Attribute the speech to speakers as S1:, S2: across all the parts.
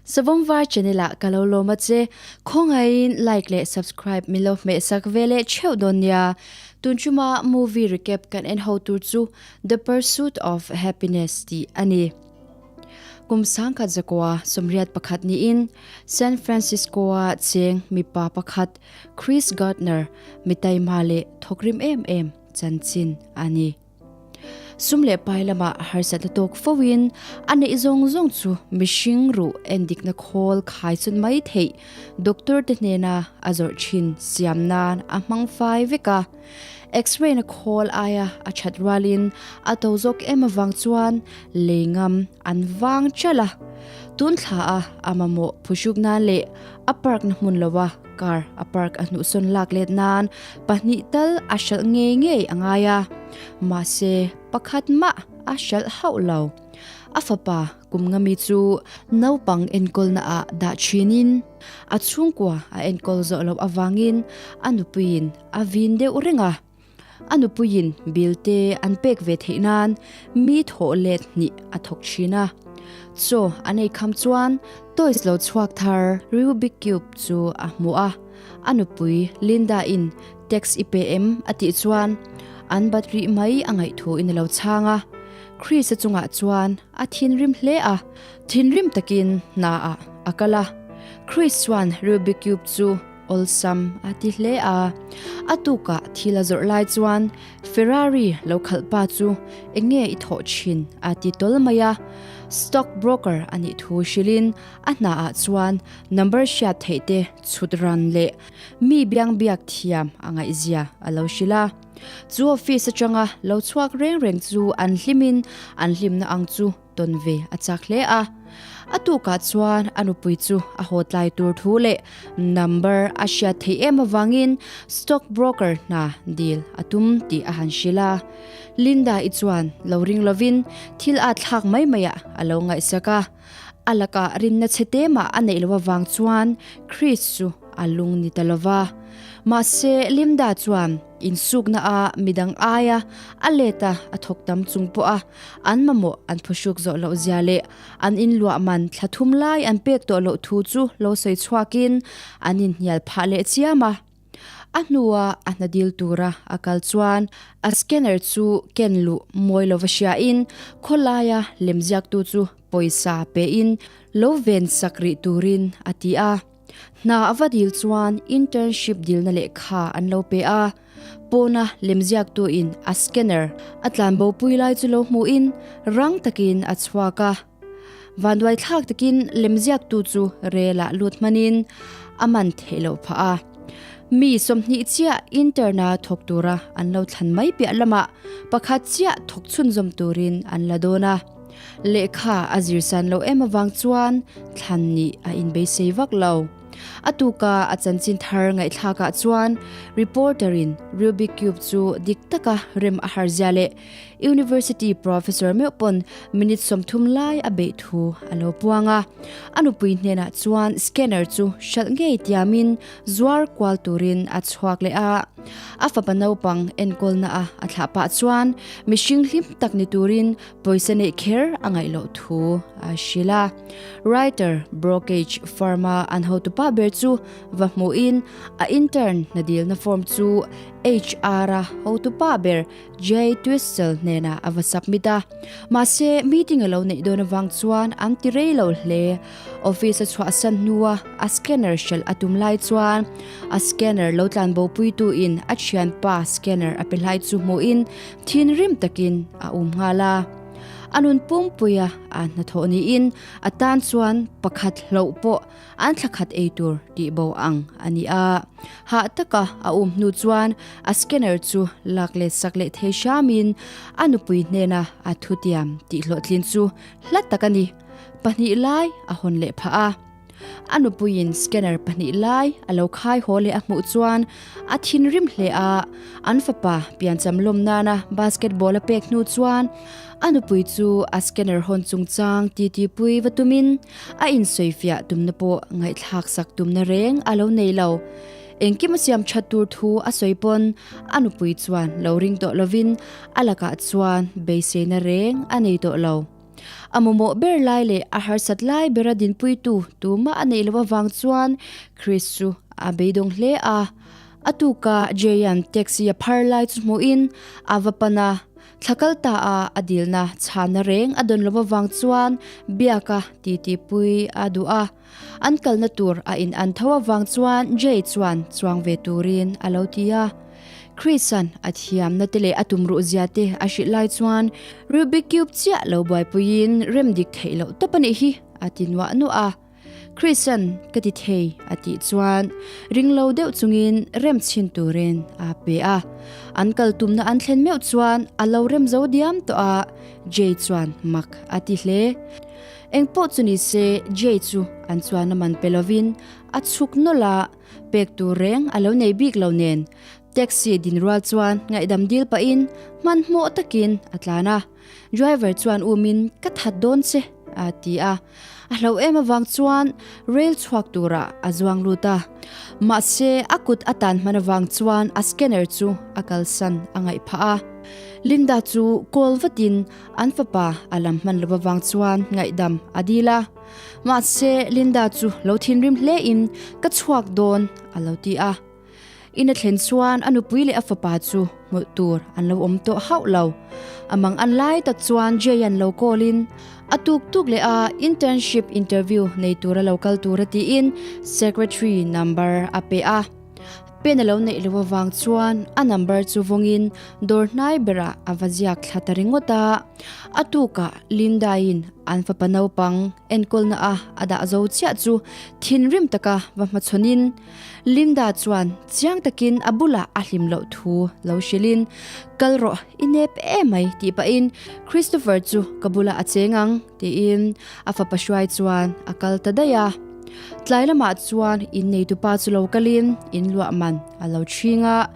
S1: Savawm var channel ah ka lo lawm a che. Khawngaihin like leh subscribe min lo hmeh sak ve leh theuh dawn nia. Tun chuma movie recap kan en ho tur chu The Pursuit of Happiness tih a ni. Kum sangkhat zakua 81 niin San Francisco a cheng mipa pakhat Chris Gardner mitaima leh thawkrim em em chanchin a ni. Sum leh pai lamah harsatna tawk foin a neih zawng zawng chu mihring ruh endikna khawl khai chun mai theih doctor te hnena a zawrh thin siam nan a hmang fai vek a. X-ray na khawl aia a that rualin a to zawk em avang chuan lei ngam an vang chalh a. Tun thla a a mamawh phuhruk nan leh a park na hmun lova Car a park a hnuhsawn lak let nan pahnih tal a hralh ngei ngei a ngai a, mahse pakhat mah a hralh hauh lo. A fapa kum nga mi chu naupang enkawlna ah dah thinin a chhungkua a enkawl zawh loh avangin a nupuiin a vin deuh reng a. A nupuiin bill te an pek ve theih nan mi thawh let hnih a thawk thin a. Chaw an ei kham chuan toys lo chhuak thar Rubik Cube chu a hmu a. A nupui Linda in tax i pe em a tih chuan an bat rih mai a ngaih thu in a lo chhang a. Chris-a chungah chuan a thinrim hle a, thinrim takin hna ah a kal a. Chris chuan Rubik Cube chu Awlsam a ti hle a. A tukah thil a zawrh lai chuan Ferrari lo khalh pa chu eng nge i thawh thin a ti tawl mai a. Stock broker a nih thu hrilhin a hna ah chuan number hriat theih te chhut ran leh mi biang biak thiam a ngaihzia a lo hrilh a. Chu office atanga lo chhuak reng reng chu an hlimin an hlimna ang chu tawn ve a chak hle a. A tukah chuan a nupui chu a haw tlai tur thu leh number a hriat theih em avangin stock broker hna dil a tum tih a han hrilh a. Linda i chuan lo ring lovin thil a thlak mai maiah a lo ngaihsak a. A lakah rinna chhe te mah a neih loh avang chuan Chris chu a lung ni ta lova. Mahse Linda chuan insukna a midang aia a let a a thawk tam chung pawh a An mamawh an phuhruk zawh loh zia leh an inluah man thla thum lai an pek tawh loh thu chu lo sawi chhuakin an inhnial phah leh chiam a. A hnua a hna dil tura a kal chuan a scanner chu ken luh mawi lova hriain khawlaia lemziaktu chu pawisa pein lo ven sak rih turin a ti a. Hna a va dil chuan internship dilna lehkha an lo pe a. Pawna lemziaktuin a scanner a tlanbo pui lai chu lo hmuhin rang takin a chhuak a. Vanduai thlak takin lemziaktu chu relah lut hmanin a man theih loh phah a. Mi 20 chiah intern-a thawk tura an lo thlan mai piah lamah pakhat chiah thawk chhunzawm turin an la dawn a. Lehkha a zirsan loh em avang chuan thlan nih a inbeisei vak lo. A tuka a chanchin thar ngaihthlakah chuan reporter-in Rubik Cube chu dik taka rem a har zia leh University professor meuh pawn minute 30 lai a beih thu a lo puang a. A nupui hnenah chuan scanner chu hralh ngei tiamin zuar kual turin a chhuak leh a. A fapa naupang enkawlna a a thlah pah chuan mihring hlim tak ni turin Pawisa neih kher a ngaih loh thu a hrilh a. Writer brokerage firm a an hotupa ber chu va hmuhin a intern hna dilna form chu HR a hotupa ber Jay Twistle hnenah a va submit a. Mahse meeting a lo neih dawn avang chuan an ti rei lo hle. Office a chhuahsan hnua a scanner hralh a tum lai chuan a scanner lo tlanbopuitu in a thianpa scanner a pe hlai chu hmuhin Thinrim takin a um nghal a. A nun pumpuia a hnathawh niin a tan chuan pakhat hloh pawh an thla khat ei tur tih bo ang a ni a. Hah taka a um hnu chuan a scanner chu lak let sak leh thei hramin a nupui hnena a thutiam tih hlawhtlin chu hla tak a ni. Pahnih lai a hawn leh phah a. A nupuiin scanner pahnih lai a lo khai haw leh a hmuh chuan a thinrim hle a, an fapa piancham lawm nana basketball a pek hnu chuan a nupui chu a scanner hawn chungchang titipui va tumin a insawifiah tumna pawh ngaihthlak sak tumna reng a lo nei lo. Engkim a siam that tur thu a sawi pawn a nupui chuan lo ring tawh lovin a lakah chuan beiseina reng a nei tawh lo. A mamawh ber lai leh a harsat lai bera dinpuitu tumah a neih loh avang chuan Chris chu a beidawng hle a. A tuka Jay-a'n taxi a phar lai chu hmuhin a va pan a, thla kal ta a a dilna chhana reng a dawn loh avang chuan biaka titipui a duh a. An kalna tur a in an tho avang chuan Jay chuan chuang ve turin a lo ti a. Chris-a'n a thiamna te leh a tumruh zia te a hrilh lai chuan Rubik Cube chiah lo buaipuiin rem dik theih loh tawp a nih hi a ti nuah nuah a. Chris-a'n ka ti thei a tih chuan ring lo deuh chungin rem chhin turin a pe a. An kal tumna an thlen meuh chuan a lo rem zo diam tawh a, Jay chuan mak a ti hle. Eng pawh chu ni se Jay chu an chuan a man pe lovin a chhuk nawlh a, pek tur reng a lo nei bik lo nen taxi din rual chuan ngaihdam dil pahin hmanhmawh takin a tlan a, driver chuan umin ka that dawn che a ti a, a hlo em avang chuan rail chhuak turah a zuang lut a, mahse a kut a tan hman avang chuan a scanner chu a kalsan a ngaih phah a, Linda chu call vatin An fapa a lam hman lo avang chuan ngaihdam a dil a. Mahse, Linda chu lo thinrim hle in ka chhuak dawn a lo ti a. In a thlen chuan a nupui leh a fapa chu hmuh tur an lo awm tawh hauh lo. A mang an lai tak chuan Jay-a'n lo call in a tuk tuk leh a internship interview nei tura lo kal tura tiin secretary number a pe a. Pen a lo neih loh avang chuan a number chu vawngin dawr hnai berah a va ziak thla ta ringawt a. A tukah Linda-in an fapa naupang enkawlna a a dah zo chiah chu thinrim taka va hmachhawnin Linda chuan chiang takin a bulah a hlim loh thu lo hrilhin Kal rawh, i nep emai tih pahin Christopher chu ka bulah a cheng ang tiin a fapa hruai chuan a kal ta daih a. Tlai lamah chuan inneitupa chu lo kalin in luah man a lo chhing a,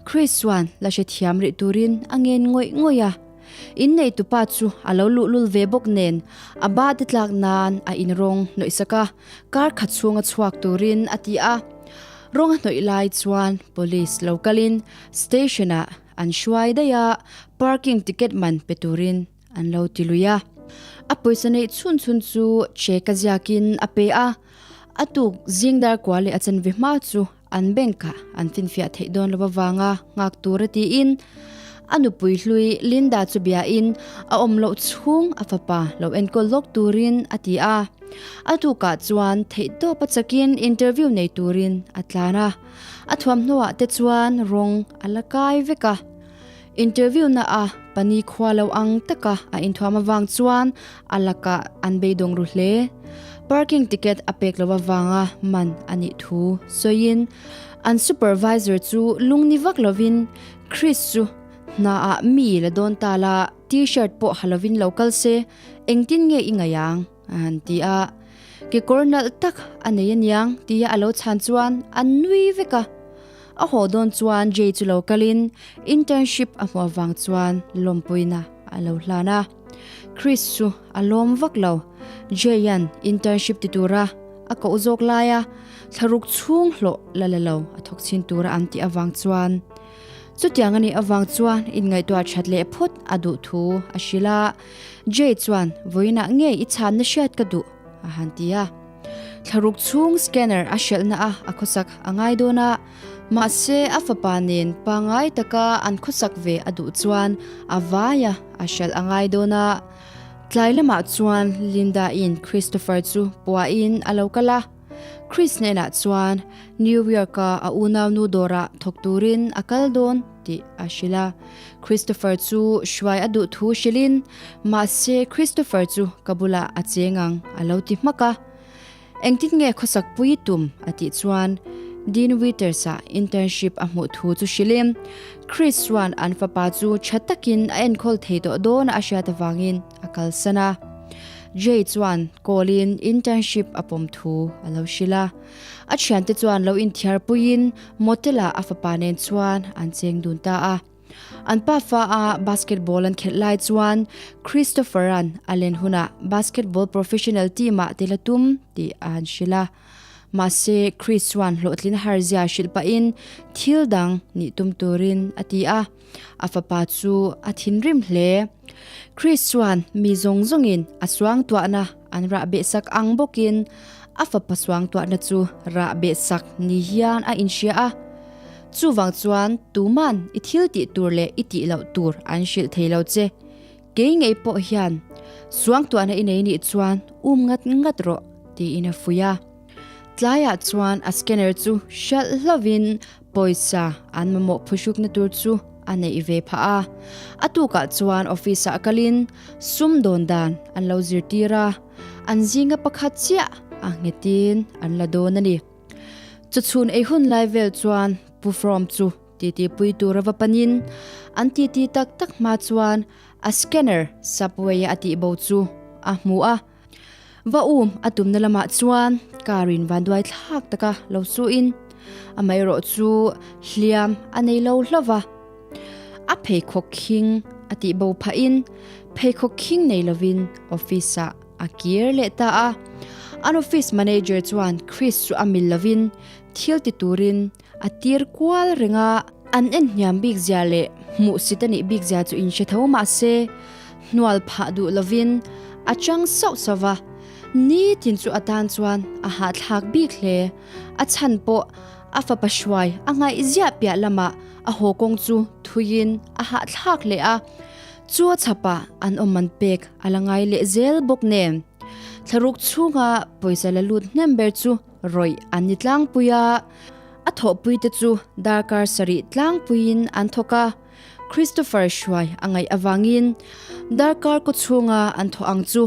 S1: Chris chuan la hrethiam rih turin a ngen ngawih ngawih a. Inneitupa chu a lo luhlul ve bawk nen a ba te tlak nan a inrawng hnawih sak a, kar khat chhunga chhuak turin a ti a. Rawng a hnawih lai chuan police lo kalin station ah an hruai daih a, parking ticket man pe turin An lo ti lui a. A pawisa neih chhun chhun chu check a ziakin a pe a, a tuk zing dar kua leh a chanve hma chu an bank ah an finfiah theih dawn lo avanga nghak tur a tiin a nupui hlui Linda chu biain a awm loh chhung a fapa lo enkawl lawk turin a ti a. A tukah chuan theihtawp a chakin interview nei turin a tlan a, a thuamhnaw ah te chuan rawng a la kai vek a. Interview na a pani khua lo ang taka a inthuam avang chuan a lakah an beidawng ru hle. Parking ticket a pek lo avanga man a nih thu sawiin an supervisor chu lungni vak lovin Chris chu hna ah mi la dawn ta la t-shirt pawh ha lovin lo kal se engtin nge i ngaih ang a han ti a. Kekawr nalh tak a nei aniang tia a lo chhan chuan an nui vek a. A haw dawn chuan Jay chu lo kalin internship a hmuh avang chuan lawmpuina a lo hlan a. Chris chu a lawm vak lo. Jay-a'n internship ti tura a koh zawk laia thlaruk chhung hlawh la la lo a thawk chhin tura an tih avang chuan chutiang a nih avang chuan inngaihtuah that leh phawt a duh thu a hrilh a. Jay chuan vawiinah nge i chhanna hriat ka duh a han ti a. Thlaruk chhung scanner a hrelhna a a khawsak a ngai dawn a, mahse a fapa nen pangngai taka an khawsak ve a duh chuan a vaia a hrelh a ngai dawn a. Tlai lamah chuan Linda-in Christopher chu puahin a lo kal a, Chris hnenah chuan New York-a a unaunu dawrah thawk turin a kal dawn tih a hrilh a. Christopher chu hruai a duh thu hrilhin, mahse Christopher chu ka bulah a cheng ang a lo ti hmak a. Engtin nge khawsak pui tum a tih chuan Dean Witters-a internship a hmuh thu chu hrilhin, Chris chuan an fapa chu tha takin a enkawl thei tawh dawn a hriat avangin a kalsan a. Jay chuan call-in internship a pawm thu a lo hrilh a. A thiante chuan lo inthiarpuiin motel-ah a fapa nen chuan an cheng dun ta a. An pafa a basketball an khelh lai chuan Christopher-a'n a len hunah basketball professional team-ah tel a tum tih a han hrilh a. Mahse, Chris chuan hlawhtlin harzia hrilh pahin thil dang nih tum turin a ti a. A fapa chu a thinrim hle. Chris chuan mi zawng zawngin a suangtuahna an rah behsak ang bawkin a fapa suangtuahna chu rah behsak ni hian a inhria a. Chuvang chuan tuman i thil tih tur leh i tih loh tur an hrilh thei lo che. Kei ngei pawh hian suangtuahna i nei nih chuan um ngat ngat rawh tiin a fuih a. Tlaiah chuan a scanner chu hralh hlovin pawisa an mamawh phuhrukna tur chu a neih ve phah a. A tukah chuan office ah kalin sumdawn dan an lo zirtir a, an zinga pakhat chiah a nghetin an la dawn a ni. Chawchhun ei hun lai vel chuan Pu From chu titi pui tur a va panin an titi tak tak hma chuan a scanner subway a tih bo chu a hmu a. Va um a tumna lamah chuan car in vanduai thlak taka lo suhin amaherawh chu hliam a nei lo hlauh va. A pheikhawk khing a tih bo phahin pheikhawk khing nei lovin office ah a kir leh ta a. An office manager chuan Chris chu a mil lovin thil ti turin a tir kual reng a. An en hniam bik zia leh hmuhsit a nih bik zia chu inhre tho mah se, hnual phah duh lovin a chang sauh sauh va. Nitin chu a tan chuan a hahthlak bik hle. A chhan pawh a fapa hruai a ngaih ziah piah lamah a haw kawng chu thuiin a hahthlak leh a. Chu a chhapah an awm man pek a la ngai leh zel bawk nen. Thlaruk chhunga pawisa la lut hnem ber chu rawih an ni tlangpui a, a thawhpuite chu darkar sarih tlangpuiin an thawk a, Christopher hruai a ngaih avangin darkar kaw chhunga an thawh ang chu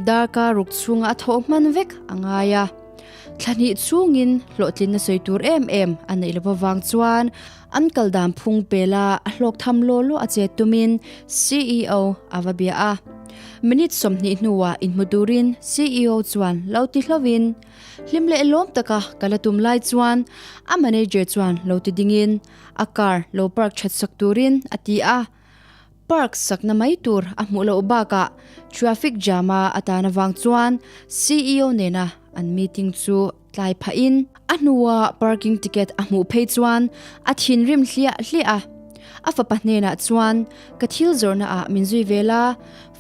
S1: darkar ruk chhunga a thawh hman vek a ngai a. Thla hnih chhungin hlawhtlinna sawi tur em em a neih lo avang chuan an kal dan phung pela a hlawk tham law law a chet tumin CEO a va bia a. Minute 20 hnuah inhmu turin CEO chuan lo ti hlovin, Hlim leh lawm taka ka la tum lai chuan a manager chuan lo ti dingin a car lo park that sak turin a ti a. Park sakna mai tur a hmuh loh bakah traffic jam a atan avang chuan CEO nena an meeting chu tlai phahin a hnua parking ticket a hmuh phei chuan a thinrim hliah hliah a. A fapa hnenah chuan ka thil zawrhna ah min zui vel a,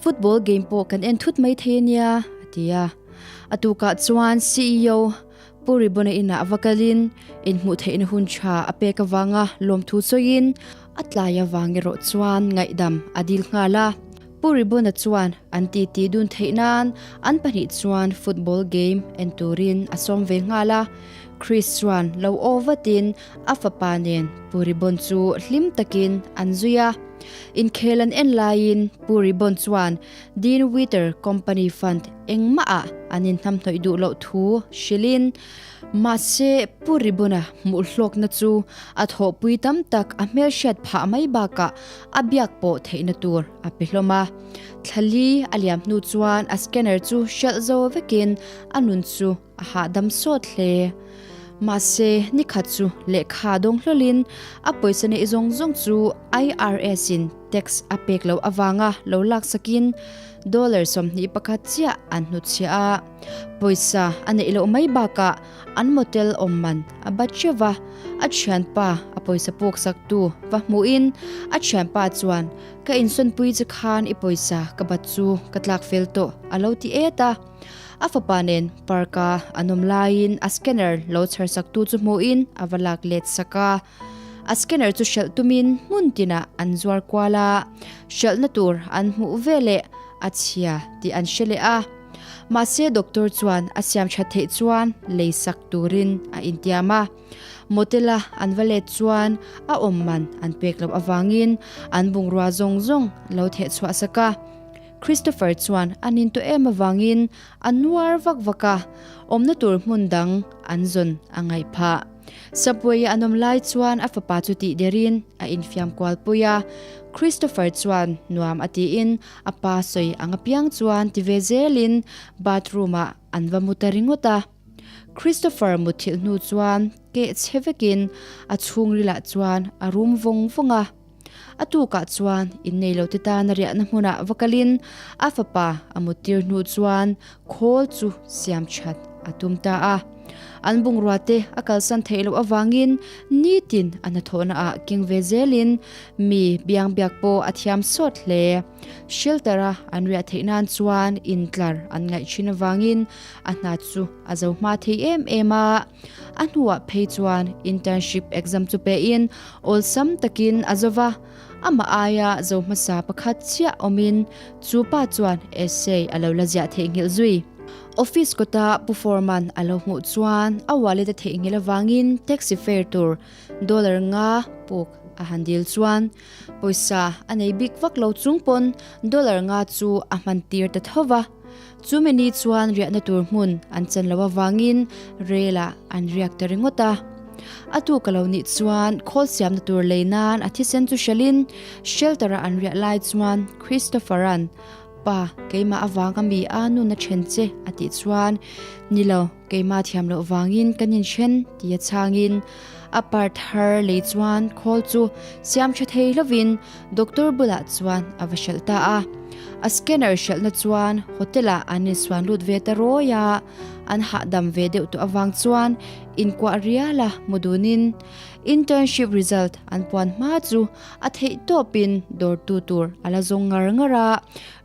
S1: football game pawh kan en thut mai thei ania a ti a. A tukah chuan CEO Pu Ribona inah va kalin inhmuh theihna hun tha a pek avanga lawmthu sawiin a tlai avang erawh chuan ngaihdam a dil nghal a. Pu Ribona chuan an titi dun theih nan an pahnih chuan football game en turin a sawm ve nghal a. Chris chuan lo aw vatin a fapa nen Pu Ribon chu hlim takin an zui a. Inkhel an en laiin Pu Ribon chuan Dean Witter Company Fund engmah ah an inhnamhnawih duh loh thu hrilhin, mahse Pu Ribona hmuh hlawkna chu a thawhpui tam tak a hmelhriat phah mai bakah a biak pawh theihna tur a pe hlawm a. Thlali a liam hnu chuan a scanner chu hrelh zo vekin a nun chu a hahdam sawt hle. Mahse nikhat chu lehkha dawng hlawlin a pawisa neih zawng zawng chu IRS in Tax a pek loh avanga lo laksakin dollar 21 chiah an hnutchhiah a, pawisa a neih loh mai bakah an motel awm man a bat hreuh va, a thianpa a pawisa puk saktu va hmuhin a thianpa chuan ka insawnpui che khan i pawisa ka bat chu ka tlak fel tawh a lo ti et a. A fapa nen park-a an awm laiin a scanner lo chhar saktu chu hmuhin a va lak let sak a. A scanner chu hralh tumin hmun tinah an zuar kual a, hralhna tur an hmuh veleh a chhia tih an hre leh a. Mahse doctor chuan a siam that theih chuan lei sak turin a intiam a. Motel a an va let chuan a awm man an pek loh avangin an bungrua zawng zawng lo theh chhuah sak a. Christopher chuan an intu em avangin a nuar vak vak a, awmna tur hmun dang an zawn a ngaih phah. Subway a an awm lai chuan a fapa chu tih derin a infiam kual pui a, Christopher chuan nuam a tiin a pa sawi ang apiang chuan ti ve zelin bathroom ah an va mu ta ringawt a. Christopher mutthilh hnu chuan keh chhe vekin a chhungrilah chuan a rum vawng vawng a. A tukah chuan innei lo te tana riahna hmunah va kalin a fapa a muttir hnu chuan khawl chu siam that a tum ta a. An bungrua te a kalsan theih loh avangin nitin a hnathawhna ah keng ve zelin mi biang biak pawh a thiam sawt hle. Shelter a an riah theih nan chuan intlar an ngaih thin avangin a hna chu a zo hma thei em em a. A hnuah phei chuan internship exam chu pein awlsam takin a zo va, amah aia zo hmasa pakhat chiah awmin chu pa chuan essay a lo la ziah theihnghilh zui. Office kawta Pu Foreman a lo hmuh chuan a wallet a theihnghilh avangin taxi fare tur dollar nga puk a han dil chuan pawisa a nei bik vak lo chung pawn dollar nga chu a hman tir ta tho va. Chumi ni chuan riahna tur hmun an chan loh avangin rel-ah an riak ta ringawt a. A tuk a lo nih chuan khawl siamna tur lei nan a thisen chu hrelhin shelter-a an riah lai chuan Christopher-a'n, Pa, keimah avanga mi a nun a then che a tih chuan, Ni lo, keimah thiam loh vangin kan inthen tia chhangin a part thar lei chuan khawl chu siam tha thei lovin doctor bulah chuan a va hralh ta a. A scanner hralhna chuan hotel ah an insuan lut ve ta rawi a, an hahdam ve deuh tawh avang chuan inkuah rial a hmu dunin internship result an puan hma chu a theih tawpin dawrtu tur a la zawng ngar ngar a.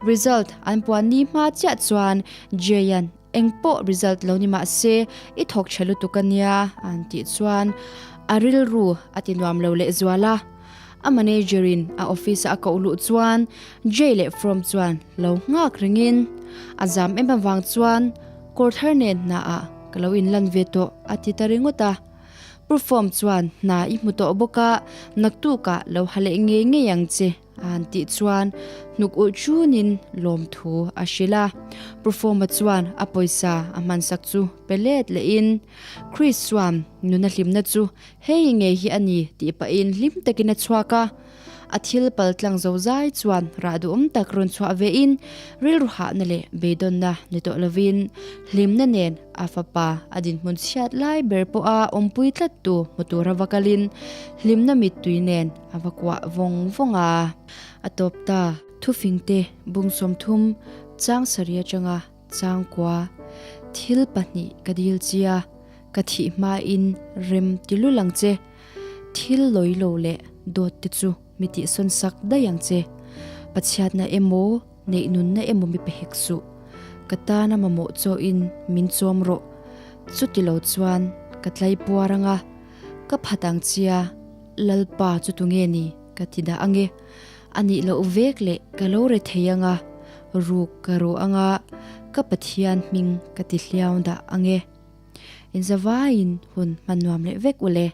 S1: Result an puan ni hma chiah chuan Jay-a'n Eng pawh result lo ni mah se i thawk tha lutuk a nia an tih chuan a rilru a ti nuam lo leh zual a. A manager in a office a a koh luh chuan Jay leh From chuan lo nghak rengin a zam em avang chuan kawr thar nen hna ah ka lo in lan ve tawh a ti ta ringawt a. Perform chuan hna i hmu tawh bawk a naktuk ah lo ha leh ngei ngei ang che. A han tih chuan hnuk ulh chunin lawmthu a hrilh a. Performer chuan a pawisa a hmansak chu pe let lehin Chris chuan nuna hlimna chu hei ngei hi a ni tih pahin hlim takin a chhuak a. A thil pal tlang zo zai chuan rah duhawm tak rawn chhuah vein rilru hahna leh beidawnna ni tawh lovin hlimna nen a fapa a dinhmun chhiat lai ber pawha awmpui tlattu hmu tura va kalin hlimna mittui nen A va kuah vawng vawng a. A tawp ta. Thufingte bung 30 chang sarih atanga chang kua thil pahnih ka dil chia, ka thih hmain rem ti lul ang che. Thil lawi lo leh dawt te chu mi tihsawn sak daih ang che. Pachhiatna emaw neih nunna emaw mi pe hek suh. Ka tana mamawh chawin min chawm rawh. Chuti lo chuan ka tlai puar anga ka phat ang chia. Lalpa chu tunge ni ka ti dah ange, a nih loh vek leh ka lo re thei anga, ruk ka ru anga, ka Pathian hming ka ti hliau dah ange. Inzavaiin hun hman nuam leh vek ule.